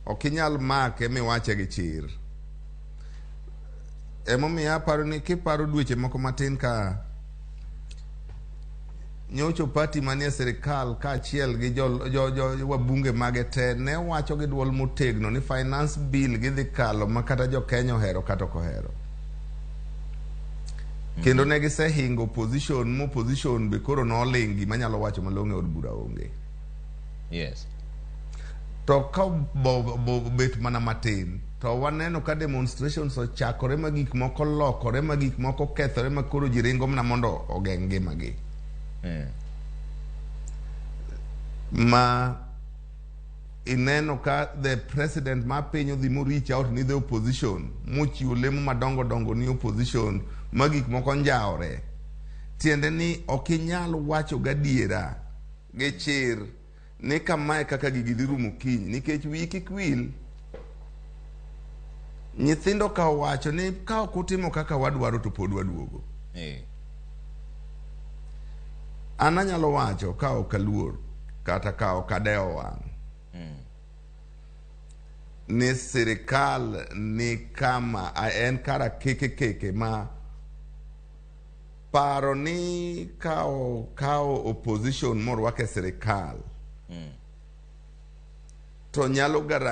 Ok inyal make miwache gi chir. Emomiyo aparo ni kiparo dweche moko matin ka nyocho party manie sirikal kaachiel gi jo, jo, jo wabunge mage te ne wacho gi duol motegno ni finance bill gidhi kalo ma kata jo Kenya ohero kata ok ohero. Kendo ne gisehingo opposition mo opposition be koro noling' gima nyalo wacho malong'o e od bura onge. To ka bet mana matin to waneno ka demonstrations ochakore ma gik moko lokore ma gik moko kethore ma koro ji ringo mana mondo ogeng' ngimagi. Ma ineno ka the president ma piny odhi mo reach out ni the opposition mochiwo lemo madongo dongo ni opposition ma gik moko njawre. Tiende ni ok inyal wacho gadiera gi chir ni kamae kaka gigi dhi rumo kiny nikech wiyi kik wil. Nyithindo ka owacho ni ka ok utimo kaka wadwaro to pod waduogo. An anyalo wacho ka ok aluor kata ka ok adewo wang' ni sirikal ni kama en kara keke keke ma paro ni ka okawo opposition morwak e sirikal to nyalo gara